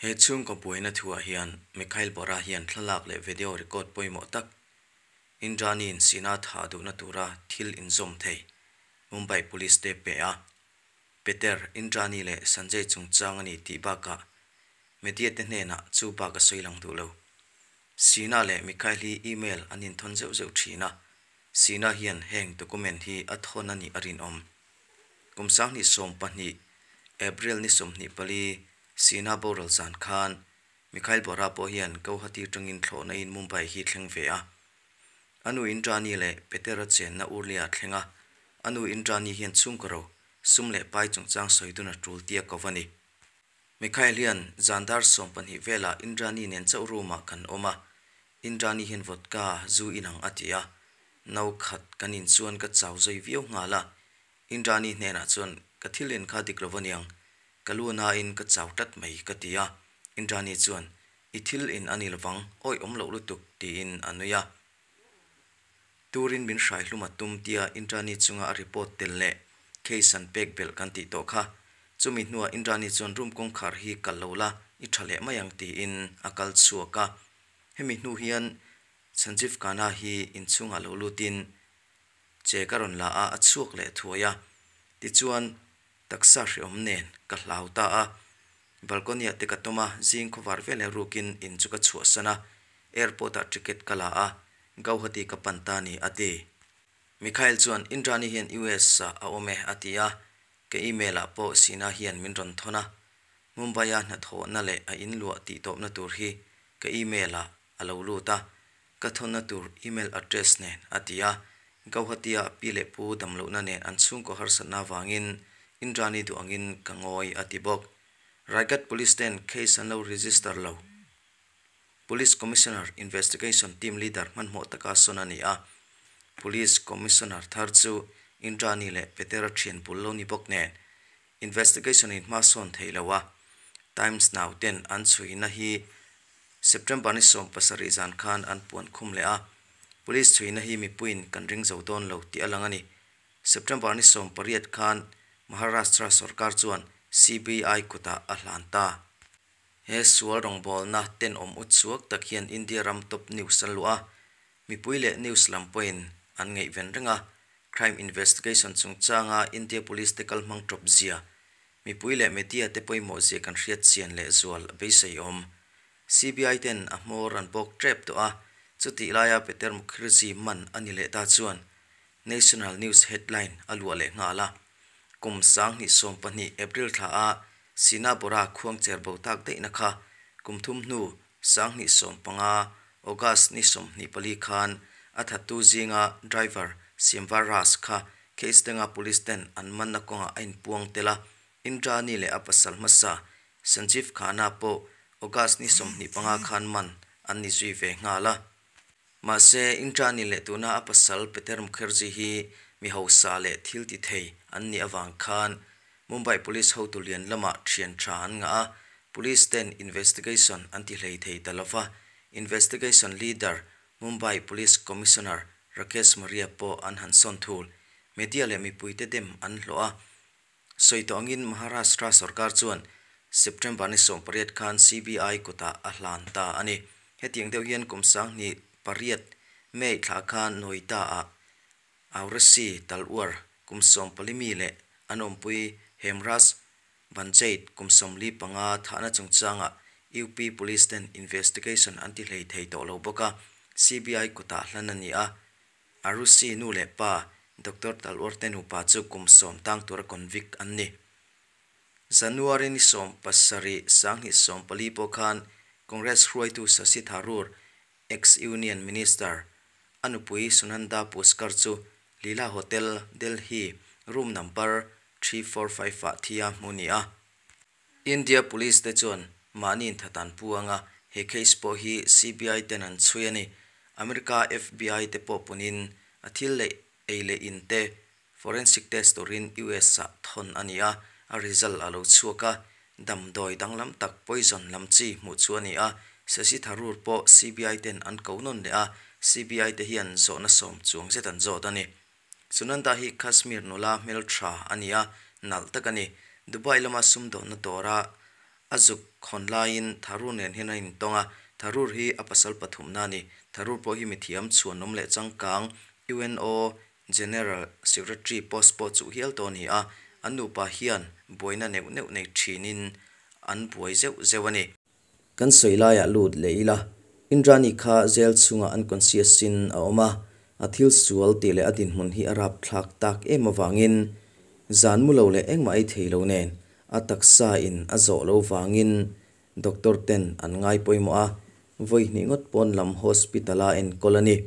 He chhungkaw buaina thuah hian Mikhail Bora hian thlalak leh video record pawimawh tak Indrani-in Sina thah duhna tura thil inzawm thei Mumbai Police te pe a. Peter, Indrani leh Sanjay chungchang a ni tih bakah media te hnenah chu bak a sawi lang duh lo. Sina leh Mikhail hi email an inthawn zeuh zeuh thin a, Sina hian heng document hi a thawn a nih a rinawm. Kum 2012 April ni 24 Sina boral zan khan Mikhail Bora pawh hian Guwahati tangin thlawhna in Mumbai hi thleng ve a. A nu Indrani leh Petera chenna Urlia thleng a, a nu Indrani hian chhungkaw ro, sum leh pai chungchang sawi dun a tul tia ko va ni. Mikhail hian zan dar 12 velah Indrani nen chauh room ah kan awm a, Indrani hian vodka zu inang a ti a, no khat kan in chuan ka chau zui viau nghal a, Indrani hnenah chuan ka thil in kha dik lo aniang, ka lu nain ka chau tlat mai ka ti a, Indrani chuan i thil in a ni lovang, awi awm loh lutuk tiin a nui a. Turin min hrai hlum a tum tia Indrani chunga a report tel leh case an pek belh kan tih tawh kha. Chumi hnuah Indrani chuan room kawngkhar hi kal lo la, i tha leh mai ang tiin a kal chhuak a. Hemi hnu hian Sanjeev Khanna hi inchhungah lo lutin che ka rawn la a, a chhuak leh thuai a. Tichuan taksa hreawm nen ka hlau ta a. Balcony-ah te ka tawm a, zing khawvar vel leh rukin in chu ka chhuahsan a, airport-ah ticket ka la a, Guwahati ka pan ta ni, a ti. Mikhail chuan, Indrani hian US-ah a awm e, a ti a, ka email-ah pawh Sina hian min rawn thawn a, Mumbai-a hnathawhna leh a inluah tihtawpna tur hi ka email-ah a lo lut a, ka thawnna tur email address nen, a ti a. Guwahati-a pi leh pu damlohna nen an chhungkaw harsatna avangin Indrani duh angin ka ngawi, a ti bawk. Raigad Police ten case an lo register lo. Police Commissioner Investigation Team Leader hmanhmawh taka sawn a ni a. Police Commissioner thar chu Indrani leh Petera thian bul lo ni bawk nen investigation in hma sawn thei lo a. Times Now ten an chhuina hi September ni 17 zan khan an puan khum leh a. Police chhuina hi mipuiin kan ring zo dawn lo tih a lang a ni. September ni 18 khan Maharashtra sarkar chuan CBI kutah a hlan ta. He sual rawngbawlna tenawm u chhuak tak hian India ram top news an luah a, mipui leh news lam pawhin an ngaihven reng a, crime investigation chungchanga India police te kal hmang tawp zia, mipui leh media te pawimawh zia kan hriat chian leh zual a beisei awm. CBI ten a hmawr an bawk tep tawh a, chutih laia Peter Mukherjee man a ni leh ta chuan national news headline a luah leh nghal a. Kum 2012 April thla a Sina Bora khuang cher bo tak daihna kha kum thum hnu 2015 August ni 24 khan a thattu zinga driver Simvar Ras kha case tenga police ten an manna kawnga a inpuang tel a, Indrani leh a pasal hmasa Sanjeev Khanna pawh August ni 25 khan man an ni zui ve nghal a. Mahse, Indrani leh tuna a pasal Peter Mukherjee hi mi hausa leh thil ti thei an nih avang khan Mumbai Police hotu lian lamah thian tha an ngah a, police ten investigation an ti hlei thei ta lova, investigation leader Mumbai Police Commissioner Rakesh Maria pawh an han sawn thul. Media leh mipuite dem an hlawh a. Sawi tawh angin Maharashtra sarkar chuan September ni 18 khan CBI kutah a hlan ta a ni. Hetiang deuh hian kum 2008 May thla khan Noida ah Aurasi Talwar kum 14 mi leh an awmpui Hemraj Banjait kum 45 thahna chungchangah UP Police ten investigation an ti hlei thei tawh lo bawk a, CBI kutah hlan a ni a. Arusi nu leh pa Doctor Talwar te nupa chu kum 10 tang tura convict an ni. January ni 17 2014 pawh khan Congress hruaitu Shashi Tharoor, ex-Union Minister, anupui Sunanda Pushkar chu Leela Hotel, Delhi, room number 345 ah thia hmu ni a. India Police te chuan mahni thatan pu anga he case pawh hi CBI ten an chhui a ni. America FBI te pawh punin a thil leh ei leh in te forensic test turin US ah thawn a ni a, a result a lo chhuak a, damdawi danglam tak poison lam chi hmuh chu a ni a, Shashi Tharoor pawh CBI ten an ko nawn leh a, CBI te hian zawhna 10 chuang zet an zawt a ni. Sunanda hi Kashmir nula hmel tha a ni a, nalh tak a ni. Dubai lama sumdawnna dawra A zuk khawn laiin Tharoor nen hian an intawng a, Tharoor hi a pasal pathumna a ni. Tharoor pawh hi mithiam chhuanawm leh changkang, UNO General Secretary post pawh chuh hial tawh a ni a, an nupa hian buaina neuh neuh nei thinin an buai zeuh zeuh a ni. Kan sawi laiah lut leh ila, Indrani kha jail chhungah unconscious in a awm a, a thil sual tih leh a dinhmun hi a rapthlak tak em avangin zan mu lo leh engmah ei thei lo nen a taksa in a zawh lo vangin doctor ten an ngai pawimawh a, vawi hnih ngawt pawn lam hospital a enkawl a ni.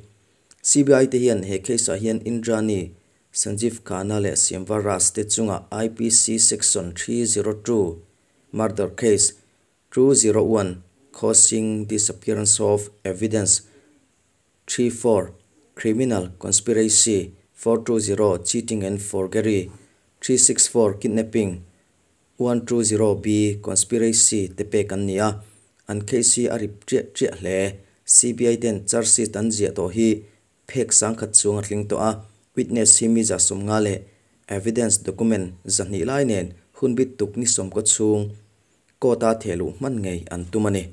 CBI te hian he case ah hian Indrani, Sanjeev Khanna leh Siamvar Ras te chungah IPC section 302, murder case, 201, causing disappearance of evidence, 34, criminal conspiracy, 420, cheating and forgery, 364, kidnapping, 120B, conspiracy te pek an ni a, an case hi a rip triah triah hle. CBI ten charge sheet an ziah tawh hi phek sangkhat chuang a tling tawh a, witness hi mi 150 leh evidence document 200 lai nen hun bit tuk ni 90 chhung court-a thehluh hman ngei an tum a ni.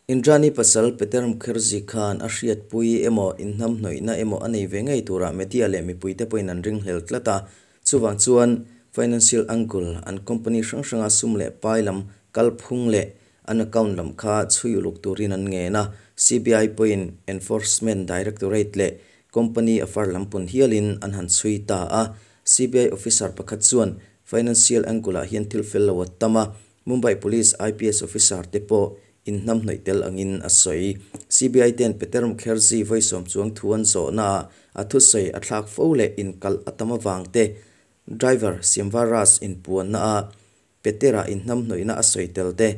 Indrani pasal Peter Mukherjee khan a hriatpui emaw inhnamhnawihna emaw a nei ve ngei turah media leh mipuite pawhin an ringhlel tlat a, chuvang chuan financial angle an company hrang hranga sum leh pai lam kalphung leh an account lam kha chhui uluk turin an ngen a, CBI pawhin Enforcement Directorate leh company affair lam pun hialin an han chhui ta a, CBI officer pakhat chuan financial angle-ah hian thil fel lo a tam a, Mumbai Police IPS officer te pawh inhnamhnawih tel angin a sawi. CBI ten Peter Mukherjee vawi sawm chuang thu an zawhnaah a thusawi a thlak fo leh inkalh a tam avang te, driver Siamvar Ras inpuanna a Petera inhnamhnawihna a sawi tel te,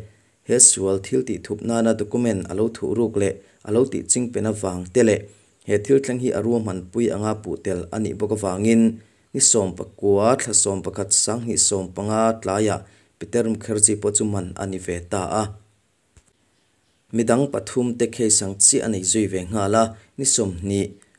he sual thil tih thup nana document a lo thuh ruk leh a lo tih chingpen avang te leh he thil thleng hi a ruahmanpui anga puh tel a nih bawk avangin ni 19 thla 11 2015 tlaiah Peter Mukherjee pawh chu man a ni ve ta a. Midang pathum te case ang chiah a nei zui ve nghal a, ni 20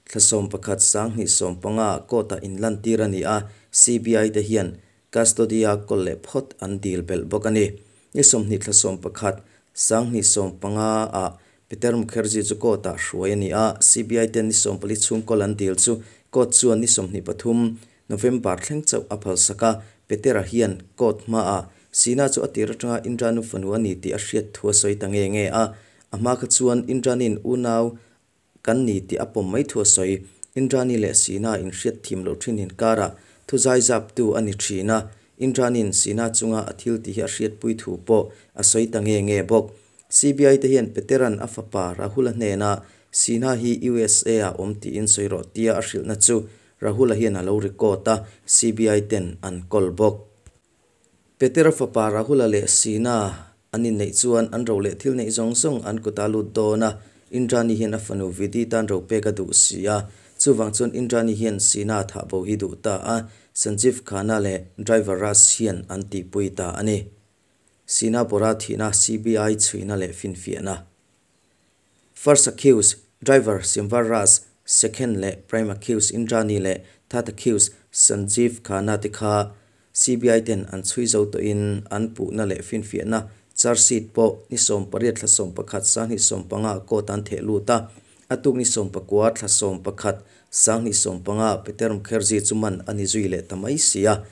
thla 11 2015 court-ah inlantir a ni a, CBI te hian custody-a kawl leh phawt an dil belh bawk a ni. Ni 20 thla 11 2015-ah Peter Mukherjee chu court-ah hruai a ni a, CBI ten ni 14 chhung kawl an dil chu court chuan ni 23 November thleng chauh a phalsak a, Petera hian court hmaah Sina chu a tir atanga Indranu fanu a ni tih a hriat thu a sawi ta nge nge a, a hma kha chuan Indrani'n unau kan ni tih a pawm mai thu a sawi. Indrani leh Sina inhriat thim loh thin inkarah thu zai zaptu a ni thin a, Indrani'n Sina chunga a thil tih hi a hriatpui thu pawh a sawi ta nge nge bawk. CBI te hian Petera'n a fapa Rahul-a hnenah Sina hi USA-ah awm tiin sawi rawh tia a hrilhna chu Rahul-a hian a lo record a, CBI ten an kawl bawk. Petera fapa Rahul-a leh Sina an inneih chuan an ro leh thil neih zawng zawng an kut a lut dawn a, Indrani hian a fanu Vidhi tan ro pek a duh si a, chuvang chuan Indrani hian Sina thah bo hi duh ta a, Sanjeev Khanna leh driver Raj hian an tihpui ta a ni. Sina Bora thihna CBI chhuina leh finfiahna. First accused, driver Simvar Raj, second leh prime accused Indrani leh third accused Sanjeev Khanna te kha CBI ten an chhui zo tawhin an puhna leh finfiahna charge sheet pawh ni 18 thla 11 2015 court an theh lut a, a tuk ni 19 thla 11 2015 Peter Mukherjee chu man a ni zui leh ta mai si a.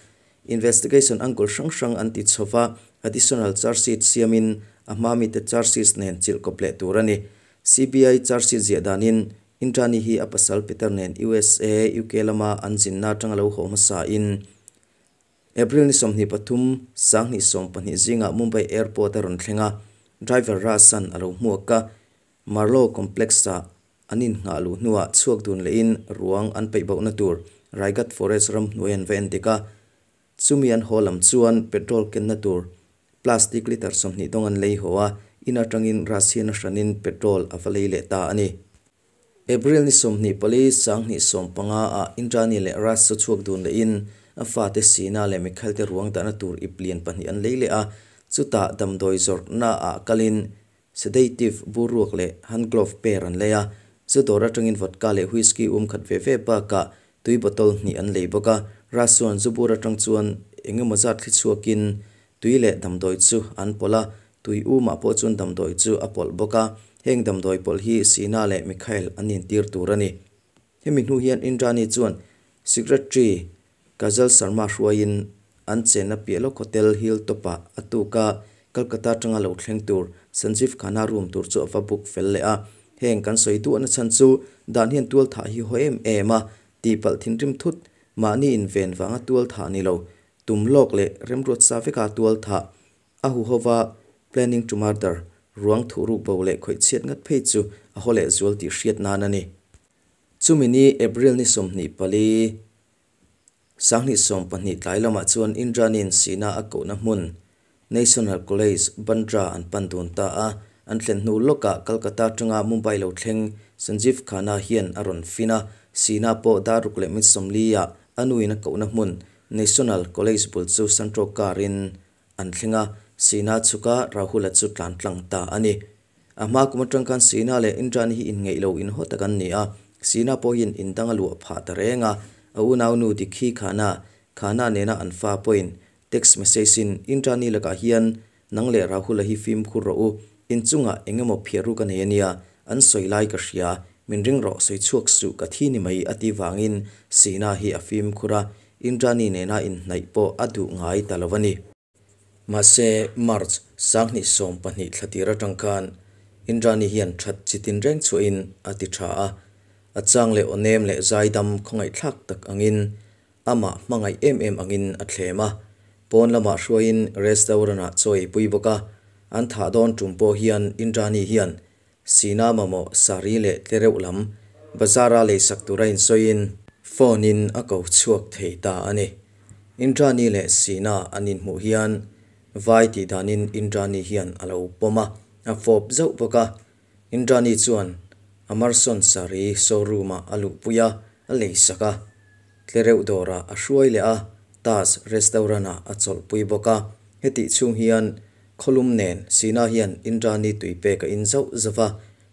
Investigation angle hrang hrang an ti chhova, additional charge sheet siamin a hma mite charge sheets nen chilh kawp leh tur a ni. CBI charge sheet ziah danin Indrani hi a pasal Peter nen USA, UK lama an zinna atanga lo haw hmasain April ni 23, 2020 zingah Mumbai Airport a rawn thleng a, driver Rasan a lo hmuak a, Marlow Complex-ah an innghah luh hnuah chhuak dun lehin ruang an peih bohna tur Raigad Forest ram hnuai an va en dik a, chumi an haw lam chuan petrol kenna tur plastic litre 20 dawng an lei haw a, in atangin Ras hian a hranin petrol a va lei leh ta a ni. April ni 24, 2015-ah Indrani leh Ras chu chhuak dun lehin a fate Sina leh Mikhail te ruang dahna tur ip lian pahnih an lei leh a, chutah damdawi zawrhnaah kalin sedative burruak leh hand glove pair an lei a, chu dawr atangin vodka leh whisky um khat ve ve bakah tui bottle hnih an lei bawk a, Ras chuan zu bur atang chuan engemaw zat thli chhuakin Tui leh damdawi chu an pawlh a, tui umah pawh chuan damdawi chu a pawlh bawk a. Heng damdawi pawlh hi Sina leh Mikhail an intir tur a ni. Hemi hnu hian Indrani chuan Secretary Kajal Sharma hruaiin an chenna piah lawk Hotel Hill Top-ah a tuk a, Calcutta atanga lo thleng tur Sanjeev Khanna room tur chu a va book fel leh a. Heng kan sawi duahna chhan chu dan hian tual thah hi haw em em a, tihpalh thinrim thut, mahni inven vanga tual thah ni lo, tum lawk leh remruat sa veka tual thah a huhova planning to murder ruang thuhruk bo leh khawih chhiat ngat phei chu a haw leh zual tih hriat nan a ni. Chumi ni April ni 24, 2012 tlai lamah chuan Indranin sihna a kohna hmun National College, Bandra an pan dun ta a. An thlen hnu lawkah Calcutta atanga Mumbai lo thleng Sanjeev Khanna hian a rawn fin a, sihna pawh dar ruk leh minute 40 ah a nuin a kohna hmun National College bul chu Santro car in an thleng a, sihna chhuka Rahul-a chu tlan tlang ta a ni. A hma kum atang khan Sina leh Indrani hi inngeih lo inhaw tak an ni a, Sina pawhin in dang a luah phah ta reng a, a unaunu Dikhi Khana, Khana nena an fa pawhin text message in Indrani lakah hian nang leh Rahul-a hi fimkhur rawh u, inchungah eng emaw phiar ru ka nei a nia, an sawi lai ka hria, min ring rawh sawi chhuak suh ka thi ni mai a ti vangin Sina hi a fimkhur a, Indrani nena inhnaih pawh a duh ngai ta lo a ni. Mahse, March 2012 thla tir atang khan Indrani hian that chi tin reng chhuahin a ti tha a, a chang leh awnem leh zaidam khawngaihthlak tak angin amah hmangaih em em angin a thlem a, pawn lamah hruaiin restaurant-ah chaw ei pui bawk a, an thah dawn tum pawh hian Indrani hian Sina mamawh sari leh tlereuh lam bazar-a leisak tura insawiin phone-in a ko chhuak thei ta a ni. Indrani leh Sina an inhmuh hian vai tih danin Indrani hian a lo pawm a, a fawp zauh bawk a. Indrani chuan Amarson sari showroom-ah a luhpui a, a leisak a. Tlereuh dawrah a hruai leh a, Taj restaurant-ah a chawlhpui bawk a. Hetih chhung hian Khawlum nen Sina hian Indrani tui pek a in zauh zauh a,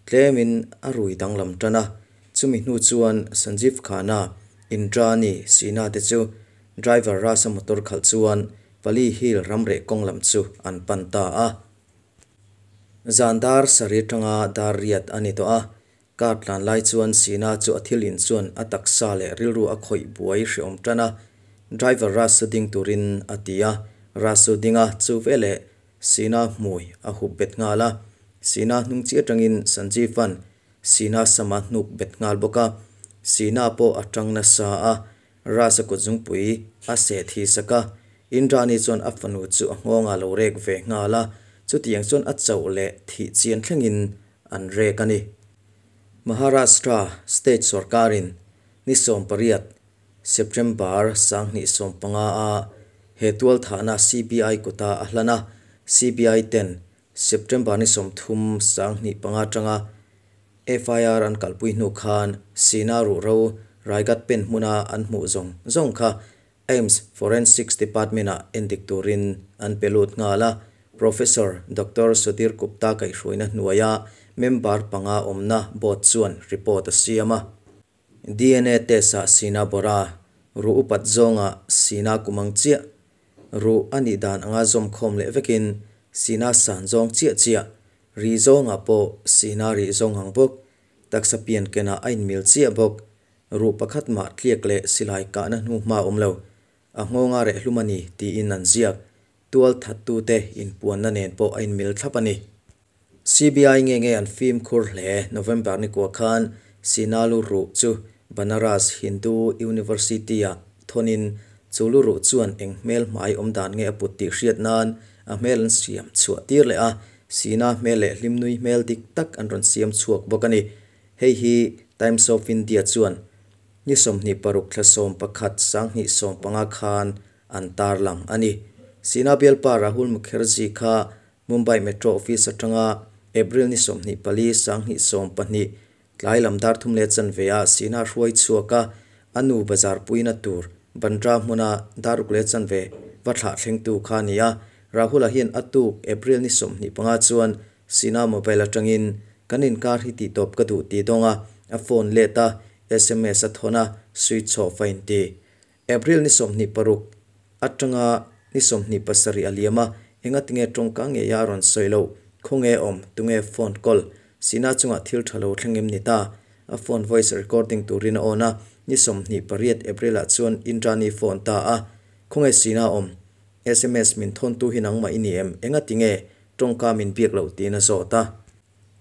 tlemin a rui danglam tan a. Chumi hnu chuan Sanjeev Khanna, Indrani, Sina te chu driver Rasa motor khalh chuan Pali Hill ramreh kawng lam chu an pan ta a. Zan dar sarih atanga dar riat a ni tawh a, car tlan lai chuan Sina chu a thil in chuan a taksa leh rilru a khawih buai hreawm tan a, driver Rasu ding turin a ti a, Rasu dinga chu veleh Sina hmui a hup bet nghal a, Sina hnung chi atangin Sanjeev-a'n Sina sama hnuk bet nghal bawk a, Sina pawh a tang nasa a, Rasa kut zungpui a seh thi sak a, Indrani chuan a fanu chu a nghawngah lo rek ve nghal a, chutiang chuan a chauh leh thih chian thlengin an rek a ni. Maharashtra state sorkarin ni 18 September 2015 a he tualthahna CBI kuta a hlan a, CBI ten September ni 30 2005 atanga FIR an kalpui hnu khan Sina ruhro Raigad pen hmuna an hmuh zawng zawng kha AIIMS Forensics Department-ah endik turin an pe lut nghal a, Professor Doctor Sudhir Gupta kaihhruaina hnuaia member panga awmna board chuan report a siam a. DNA test-ah Sina Bora ruh upat zawnga Sina kum ang chiah ruh a nih dan anga zawmkhawm leh vekin Sina san zawng chiah chiah rih zawngah pawh Sina rih zawng ang bawk taksa pian kenah a inmil chiah bawk. Ruh pakhat mah tliak leh silai kahna hnu hma awm lo, a nghawnga rehlum a ni tiin an ziak. Tual thattute inpuanna nen pawh a inmil thlap a ni. CBI nge nge an fimkhur hle. November ni kua khan Sinalu ruh chu Banaras Hindu University-ah thawnin chu lu ruh chuan eng hmel hmai awm dan nge a put tih hriat nan a hmel an siam chhuah tir leh a, Sina hmel leh hlimnui hmel dik tak an rawn siam chhuak bawk a ni. Hei hi Times of India chuan ni 26 thla 11 2015 khan an tarlang a ni. Sina bialpa Rahul Mukherjee kha Mumbai Metro Office atanga April ni 24 2012 tlai lam dar thum leh chanve ah Sina hruai chhuak a, a nu bazar puina tur Bandra hmuna dar ruk leh chanve va thlah thlengtu kha a ni a. Rahul-a hian a tuk April ni 25 chuan Sina mobile atangin kan inkar hi tihtawp ka duh tih dawnga a phone let a, sms a thawn a, switch off a inti. April ni 26 atanga Ni 27 a liam a, engatinge tawngka ngeia a rawn sawi loh? Khawnge awm? Tunge phone call? Sina chungah thil tha lo thleng em ni ta? A phone voice recording turin a on a, ni 28 April ah chuan Indrani phone ta a, Khawnge Sina awm? Sms min thawntu hi nangmah i ni em? Engatinge tawngka min biak loh? tiin a zawt a.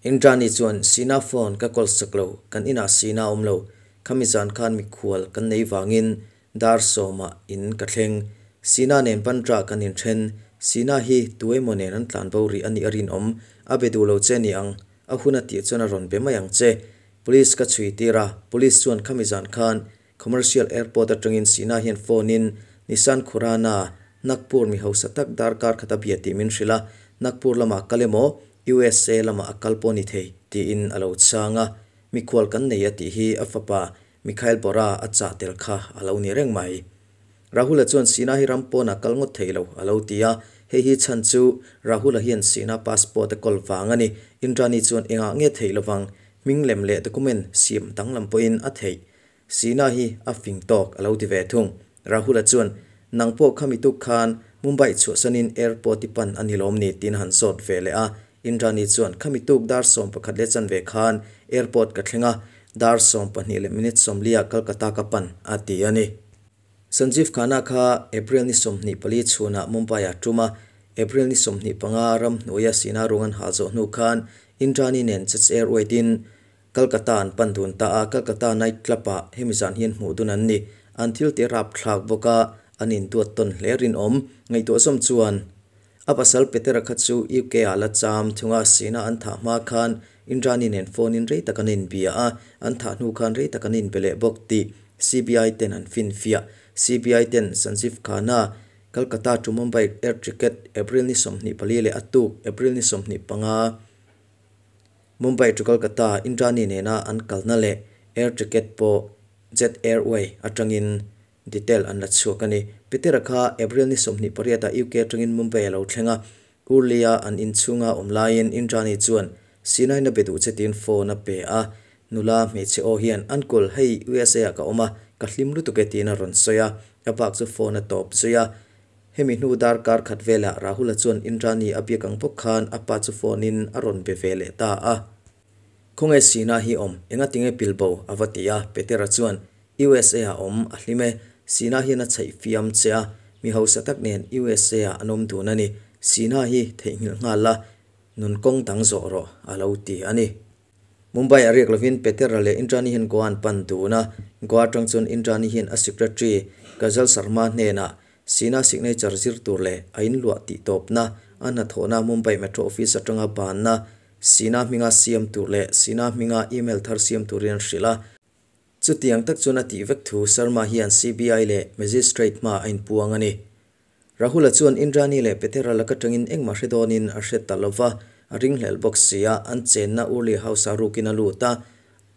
Indrani chuan, Sina phone ka call sak lo, kan inah Sina awm lo. Khami zan khan mikhual kan nei vangin dar sawmah in ka thleng. Sina nen Bandra kan inthen. Sina hi tu emaw nen an tlan bo rih a nih a rinawm. A be duh lo che ni ang. A hun a tih chuan a rawn be mai ang che. Police ka chhui tir a, Police chuan khami zan khan Commercial Airport atangin Sina hian phone in Nissan Khurana, Nagpur mi hausa tak darkar khat a bia tih min hrilh a, Nagpur lamah kal emaw USA lamah a kal pawh ni thei tiin a lo chhang a, mikhual kan nei a tih hi a fapa Mikhail Bora a chah tel kha a lo ni reng mai. Rahul-a chuan Sina hi ram pawnah kal ngawt thei lo a lo ti a, hei hi chhan chu Rahul-a hian Sina passport a kawl vang a ni. Indrani chuan engah nge theih lovang, hming lem leh document siam danglam pawhin a theih. Sina hi a fing tawk a lo ti ve thung. Rahul-a chuan, Nang pawh khami tuk khan Mumbai chhuahsanin airport i pan a ni lawm ni? tiin a han zawt ve leh a. Indrani chuan, Khami tuk dar 11 leh chanve khan airport ka thleng a, dar 12 leh minute 40 ah Kolkata ka pan, a ti a ni. Sanjeev Khanna kha April ni 24 chhunah Mumbai ah tum a, April ni 25 ramhnuaia Sina rung an hal zawh hnu khan Indrani nen Jets Airways in Kolkata an pan dun ta a, Kolkata night club ah hemi zan hian hmuh dun an ni. An thil te rapthlak bawk a, an induat tawn hle rinawm. Ngaihtuah zawm chuan a pasal Petera kha chu UK ah la cham thung a, Sina an thah hma khan Indrani nen phone in rei tak an inbia a, an thah hnu khan rei tak an inbe leh bawk tih CBI ten an finfiah. CBI ten Sanjeev Khanna, Kolkata to Mumbai air ticket April ni 24 leh a tuk April ni 25, Mumbai to Kolkata Indrani nena an kalna leh air ticket pawh Jet Airway atangin detail an la chhuak a ni. Petera kha April ni 28 ah UK atangin Mumbai a lo thleng a, Urli-a an inchhunga awm laiin Indrani chuan Sinai na be duh che tiin phone a pe a, nula hmeichhe aw hian Uncle hei USA ah ka awm a, ka hlim lutuk e tiin a rawn sawi a, a bak chu phone a tawp zui a. Hemi hnu darkar khat velah Rahul-a chuan Indrani a biak ang bawk khan a pa chu phone in a rawn be ve leh ta a. Khawnge Sina hi awm? Engatinge pilbo? a va ti a. Petera chuan, USA ah awm a hlim e. Sina hian a chhaih fiam che a, mi hausa tak nen USA ah an awm dun a ni. Sina hi theihnghilh nghal la, nun kawng dang zawh rawh, a lo ti a ni. Mumbai a riak lovin Petera leh Indrani hian Goa an pan dun a, Goa atang chuan Indrani hian a secretary Kajal Sharma hnenah Sina signature zir tur leh a inluah tih tawpna, a hnathawhna Mumbai Metro Office atanga banna, Sina hminga siam tur leh Sina hminga email thar siam turin an hrilh a. Chutiang tak chuan a tih vek thu Sharma hian CBI leh Magistrate hma a inpuang a ni. Rahul-a chuan Indrani leh Petera laka tangin engmah hre dawnin a hre ta lova, a ringhlel bawk si a, an chenna Urli House-a rukin a lut a,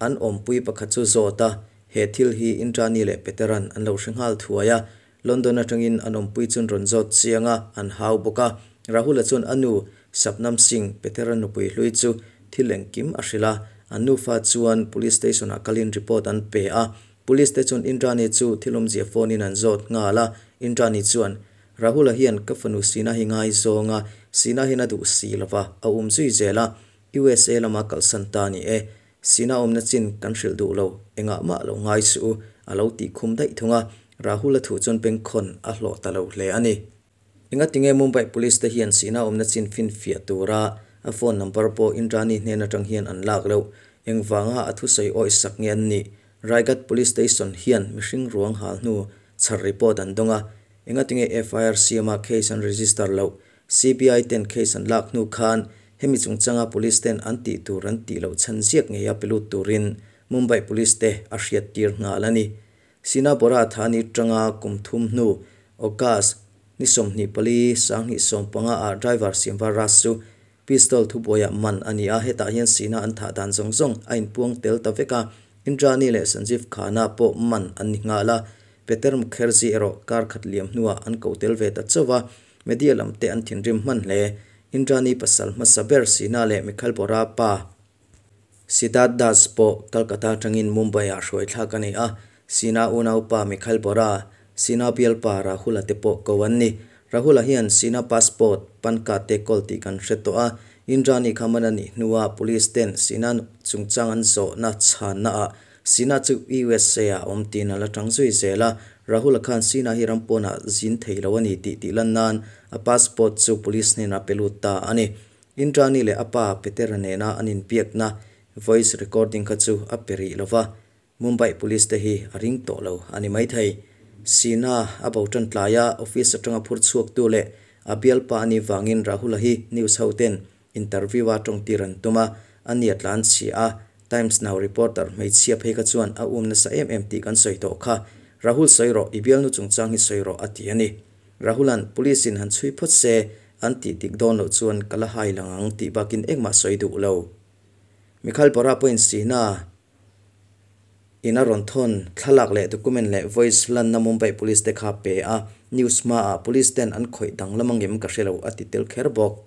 an awmpui pakhat chu zawt a, he thil hi Indrani leh Petera'n an lo hre nghal thuai a, London atangin an awmpui chuan rawn zawt chiang a, an hau bawk a. Rahul-a chuan a nu, Sapnam Singh, Petera nupui hlui chu thil engkim a hrilh a, an nufa chuan Police Station-ah kalin report an pe a, Police te chuan Indrani chu thil awmzia phone in an zawt nghal a, Indrani chuan, Rahul-a hian ka fanu Sina hi ngaizawng a, Sina hian a duh si lo va, a um zui zel a, USA lama kalsan ta ni e. Sina awmna chin kan hrilh duh lo, engah mah lo ngai suh u, a lo tih khum daih thung a, Rahul-a thu chuan bengkhawn a hlawh ta lo hle a ni. Engatinge Mumbai Police te hian Sina awmna chin finfiah tura a phone number pawh Indrani hnen atang hian an lak loh? Engvanga a thusawi awih sak nge an nih? Raigad Police Station hian mihring ruang hal hnu chhar report an dawng a, engatinge FIR siama case an register loh? CBI ten case an lak hnu khan hemi chungchanga Police ten an tih tur an tih loh chhan ziak ngeia pe lut turin Mumbai Police te a hriattir nghal a ni. Sina Bora Thani tanga kum thum hnu August ni 24 2015 ah driver Simva Raj chu pistol thubuaiah man a ni a, hetah hian Sina an thah dan zawng zawng a inpuang tel ta vek a, Indrani leh Sanjeev Khanna pawh man an ni nghal a, Peter Mukherjee erawh kar khat liam hnuah an ko tel ve ta chauh a, media lam te an thinrim hman hle. Indrani pasal hmasa ber Sina leh Mikhail Bora pa Siddharth Das pawh Kolkata atangin Mumbai-ah hruai thlak a ni a, Sina unaupa Mikhail Bora, Sina bialpa Rahul-a te pawh ko an ni. Rahul-a hian Sina passport, pan card te kawl tih kan hre tawh a, Indrani kha man a nih hnua police ten Sina chungchang an zawhna chhannaah Sina chu USA ah awm tiin a la tang zui zel a. Rahul-a khan Sina hi ram pawnah zin thei lo a ni tih tih lan nan a passport chu police hnenah pe lut ta a ni. Indrani leh a pa Petera nena an inbiakna voice recording kha chu a pe rih lo va, Mumbai Police te hi a ring tawh lo a ni maithei. Sina a bo tan tlaia office atanga phur chhuaktu leh a bialpa a nih vangin Rahul-a hi news ho ten interview a tawngtir an tum a, a nia tlan chhia a, Times Now reporter hmeichhia phei kha chuan a um nasa em em tih kan sawi tawh kha. Rahul sawi rawh, i bialnu chungchang hi sawi rawh a ti a ni. Rahul-a'n Police in han chhui phawt se, an tih dik dawn loh chuan ka la hai lang ang tih bakin engmah sawi duh lo. Mikhal Bora pawhin Sina in a rawn thawn thlalak leh document leh voice lanna Mumbai Police te kha pe a, news hmaah Police ten an khawih danglam angem ka hre lo a ti tel kher bawk.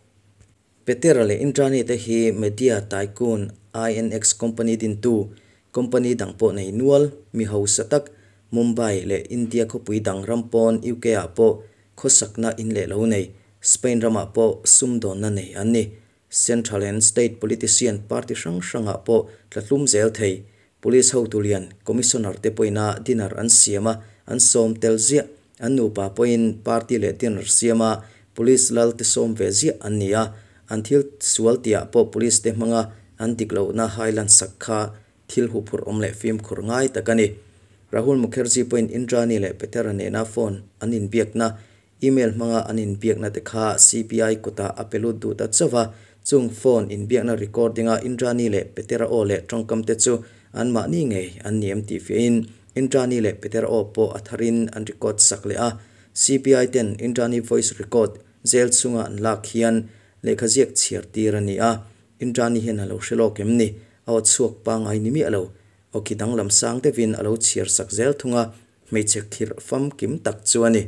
Petera leh Indrani te hi media tycoon INX company dintu, company dang pawh nei nual, mi hausa tak, Mumbai leh India khawpui dang ram pawn UK ah pawh khawsakna in leh lo nei, Spain ramah pawh sumdawnna nei an ni. Central and State politician party hrang hrangah pawh tlatlum zel thei. Police hotu lian, Commissioner te pawhin dinner an siam a, an sawm tel ziah. An nupa pawhin party leh dinner siam a, Police lal te sawm ve ziah an ni a. An thil sual tihah pawh Police te hmanga an dik lohna hailan sak kha thil huphurh awm leh fimkhur ngai tak a ni. Rahul Mukherjee pawhin Indrani leh Petera nena phone an inbiakna Email hmanga an inbiakna te kha CBI kutah a pe lut duh ta chauh a, chung phone inbiakna recording-a Indrani leh Petera aw leh tawngkam te chu anmahni ngei an ni em tih fiahin Indrani leh Petera aw pawh a tharin an record sak leh a. CBI ten Indrani voice record jail chhunga an lak hian lehkha ziak chhiar tir a ni a, Indrani hian a lo hre lawk em ni? A aw chhuak pangngai ni miah lo. Awki danglam sang deuhin a lo chhiar sak zel thung a, Hmeichhe khirh famkim tak chu a ni.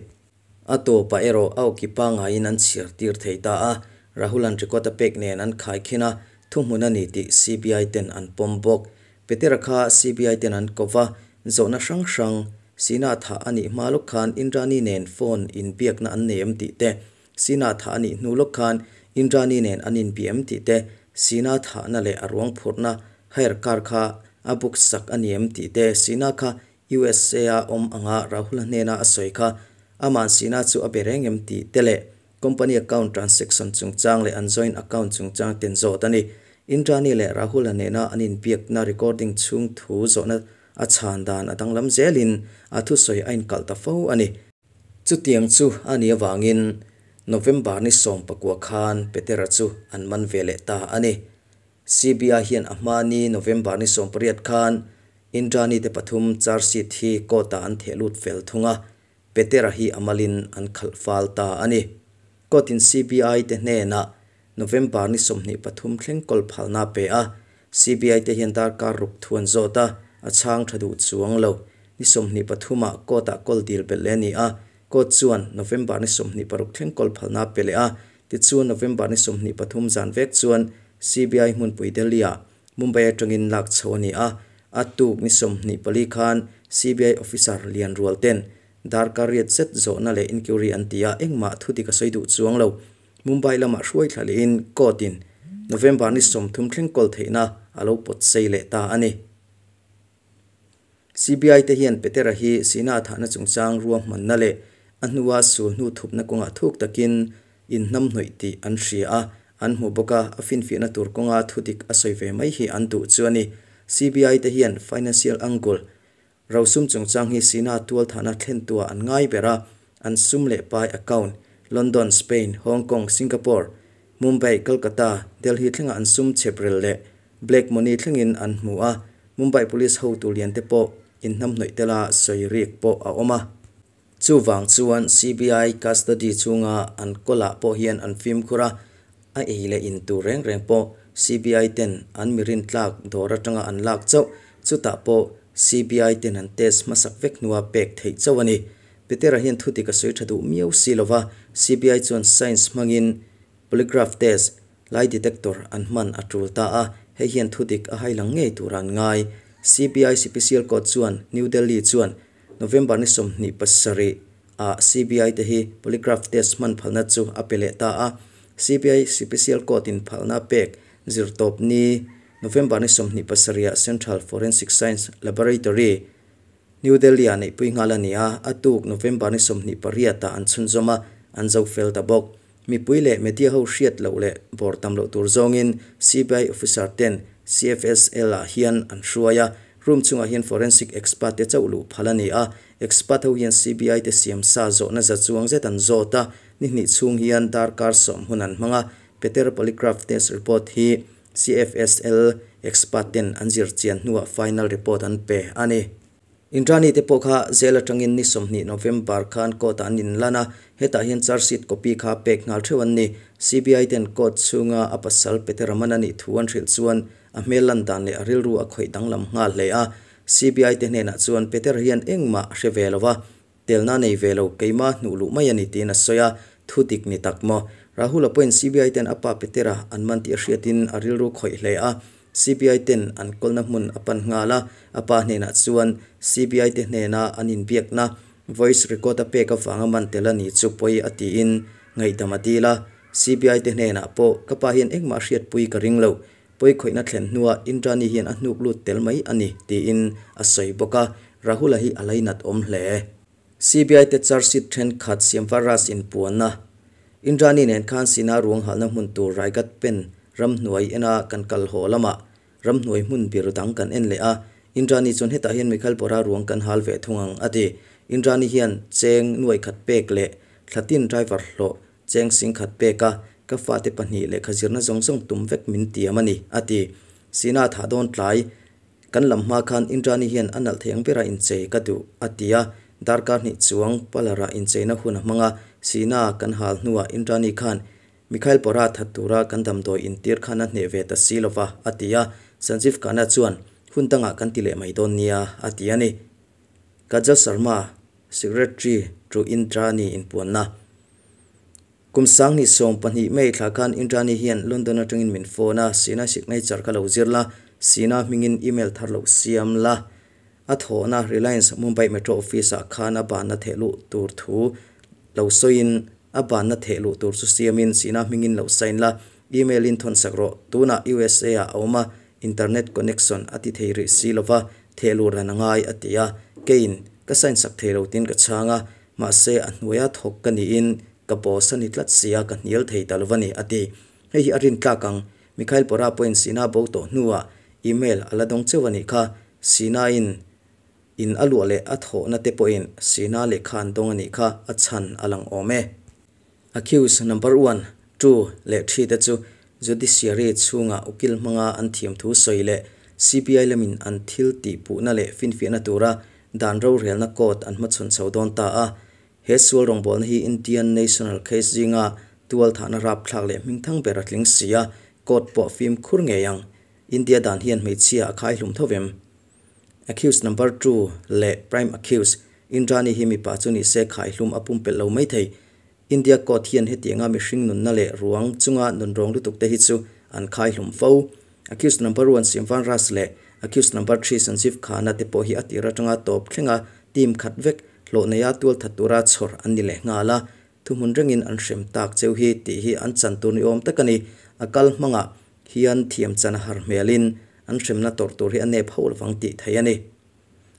A tawpah erawh a awki pangaiin an chhiar tir thei ta a, Rahul-a'n record a pek nen an khaikhin a, thuhmun a ni tih CBI ten an pawm bawk. Petera kha CBI ten an ko va, zawhna hrang hrang, Sina thah a nih hma lawk khan Indrani nen phone inbiakna an nei em tih te, Sina thah a nih hnu lawk khan Indrani nen an inbia em tih te, Sina thahna leh a ruang phurhna hire car kha a book sak a ni em tih te, Sina kha USA-a awm anga Rahul-a hnena a sawi kha amah sihna chu a be reng em tih te leh company account transaction chungchang leh an joint account chungchang ten zawt a ni. Indrani leh Rahul-a nena an inbiakna recording chhung thu zawhna a chhan dan a danglam zelin a thusawi a inkalh ta fo a ni. Chutiang chu a nih avangin November ni 19 khan Petera chu an man ve leh ta a ni. CBI hian a hma ni November ni 18 khan Indrani te pathum charge sheet hi court ah an theh lut fel thung a, Petera hi a malin an khalh fal ta a ni. Court in CBI te hnenah November ni 23 thleng kawl phalna a pe a, CBI te hian darkar ruk thu an zawt a, a chhang tha duh chuang lo. Ni 23 ah court ah kawl dil belh leh a ni a, court chuan November ni 26 thleng kawl phalna a pe leh a, tichuan November ni 23 zan vek chuan CBI hmunpui Delhi ah Mumbai atangin lak chho a ni a, a tuk ni 24 khan CBI officer lian rual ten darkar riat zet zawhna leh inquiry an ti a, engmah thu dik a sawi duh chuang lo. Mumbai lamah hruai thla lehin court in November ni 30 thleng kawl theihna a lo pawt sei leh ta a ni. CBI te hian Petera hi Sina thahna chungchang ruahmanna leh a hnua sul hnu thupna kawngah thuk takin inhnamhnawih tih an hria a, an hmu bawk a, a finfiahna tur kawnga thudik a sawi ve mai hi an duh chu a ni. CBI te hian financial angle, rosum chungchang hi Sina tualthahna thlentua an ngai ber a, an sum leh pai account, London, Spain, Hong Kong, Singapore, Mumbai, Kolkata, Delhi thlenga an sum chheprel leh Black money thlengin an hmu a, Mumbai Police hotu lian te pawh inhnamhnawih tela sawi rik pawh a awm a. Chuvang chuan CBI custody chhunga an kawlah pawh hian an fimkhur a, a ei leh in tur reng reng pawh CBI ten an mi rintlak dawr atanga an lak chauh, chutah pawh CBI ten an test hmasak vek hnua pek theih chauh a ni. Petera hian thudik a sawi tha duh miau si lova, CBI chuan science hmangin polygraph test, Lie detector an hman a tul ta a, hei hian thudik a hai lang ngei tur an ngai. CBI Special Court chuan New Delhi chuan November ni 27 ah CBI te hi polygraph test hman phalna chu a pe leh ta a. CBI Sipesial Court in phalna pek Zirtawpni, November ni 27 ah Central Forensic Science Laboratory, New Delhi ah neihpui nghal a ni a, a tuk November ni 28 ah an chhunzawm a, an zo fel ta bawk. Mipui leh media ho hriat loh leh bawr tam loh tur zawngin CBI officer ten CFSL ah hian an hruai a, room chungah hian forensic expert te chauh luh phal a ni a, expert ho hian CBI te siam sa zawhna za chuang zet an zawt a, ni hnih chhung hian darkar 10 hun an hmang a, Peter polygraph test report hi CFSL expert ten an zir chian hnuah final report an pe a ni. Indrani te pawh kha jail atangin ni 20 November khan court ah an inlan a, hetah hian charge sheet copy kha pek nghal theuh an ni. CBI ten court chhunga a pasal Peter Raman a nih thu an hrilh chuan a hmel lan dan leh a rilru a khawih danglam nghal hle a. CBI te hnenah chuan Peter hian engmah a hre ve lo a, telna nei ve lo keima hnuh luh mai a ni tiin a sawi a, thu dik ni tak maw? Rahul-a pawhin CBI ten a pa Petera an man tih a hriatin a rilru khawih hle a, CBI ten an kawlna hmun a pan nghal a, a pa hnenah chuan CBI te hnena an inbiakna voice record a pek avanga man tel a ni chu pawi a tiin ngaihdam a dil a. CBI te hnenah pawh ka pa hian engmah hriatpui ka ring lo, pawi khawihna thlen hnuah Indrani hian a hnuk lut tel mai a ni tiin a sawi bawk a, Rahul-a hi a lainat awm hle. CBI te charge sheet thenkhat Siamvaras inpuanna Indrani nen khan Sina ruang halna hmun tur Raigat pen ramhnuai ena kan kal haw lamah ramhnuai hmun bir dang kan en leh a, Indrani chuan hetah hian Michael Bora ruang kan hal ve thung ang a ti. Indrani hian cheng nuai khat pek leh thlatin driver hlawh cheng sing khat pek a, ka fate pahnih lehkha zirna zawng zawng tum vek min tiam a ni a ti. Sina thah dawn tlai Kan lam hma khan Indrani hian a nalh thei ang bera inchei ka duh a ti a, darkar hnih chuang parlour-ah incheina hun a hmang a, Sina kan hal hnuah Indrani khan Mikhail Pora that tura kan damdawi intir khan a hneh ve ta si lova a ti a, Sanjeev Khanna chuan hun dangah kan ti leh mai dawn nia a ti a ni. Kajal Sharma, Secretary to Indrani inpuanna. Kum 2012 May thla khan Indrani hian London atangin min phone a, Sina signature kha lo zir la, Sina hmingin email thar lo siam la. A thawhna Reliance Mumbai Metro Office ah khan a banna theh luh tur thu lo sawiin a banna theh luh tur chu siamin Sina hmingin lo sign la, email in thawn sak rawh. Tunah USA ah a awm a, internet connection a ti thei rih si lova, theh luh ran a ngai a ti a, keiin ka sign sak thei lo tiin ka chhang a, Mahse, a hnuaia thawk ka niin ka boss a ni tlat sia ka hnial thei ta lo a ni, a ti. Hei hi a rintlak ang. Mikhail Pora pawhin Sina bo tawh hnuah email a la dawng cheuh a nih kha. Sina-in in a luah leh a thawhna te pawhin Sina lehkha an dawng a nih kha a chhan a lang awm e. Accused number one, two leh three te chu Judiciary chhunga ukil hmanga an thiam thu sawi leh CBI lamin an thil tih puhna leh finfiahna tura dan rorelna court an hmachhawn chho dawn ta a. He sual rawngbawlna hi Indian National case zinga tual thahna rapthlak leh hmingthang ber a tling si a, court pawh fimkhur ngei ang. India dan hian hmeichhia a khaihlum tho vem. Accused number two leh prime accused Indrani hi mipa chu ni se khaihlum a pumpelh lo maithei. India court hian hetianga mihring nunna leh ruang chunga nunrawng lutuk te hi chu an khaihlum fo. Accused number one Simvan Ras leh accused number three Sanjeev Khanna te pawh hi a tir atanga tawp thlenga team khat vek hlawh neia tualthat tura chhawr an ni leh nghal a, thuhmun rengin an hrem tak cheu hi tih hi an chan tur ni awm tak a ni. A kal hmangah hian thiam chan a har hmelin an hremna tawrh tur hi a nep ho lovang tih theih a ni.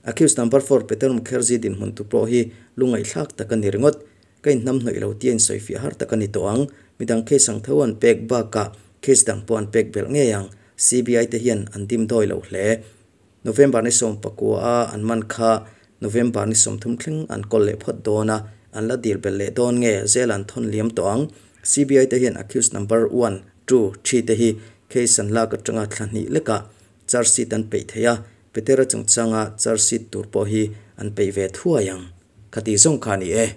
Accused number four Peter Mukherjee dinhmun tu pawh hi lungaihthlak tak a ni ringawt. Ka inhnam hnawih lo tia insawifiah har tak a ni tawh ang. Midang case ang tho an pek bakah case dang pawh an pek belh ngei ang. CBI te hian an dim dawi lo hle. November ni 19 a an man kha November ni 30 thleng an kawl leh phawt dawn a, an la dil belh leh dawn nge zel an thawn liam tawh ang. CBI te hian accused number one, two, three te hi case an lak atanga thla hnih lekah charge sheet an peih thei a, Petera chungchanga charge sheet tur pawh hi an peih ve thuai ang. Khati zawng kha a ni e.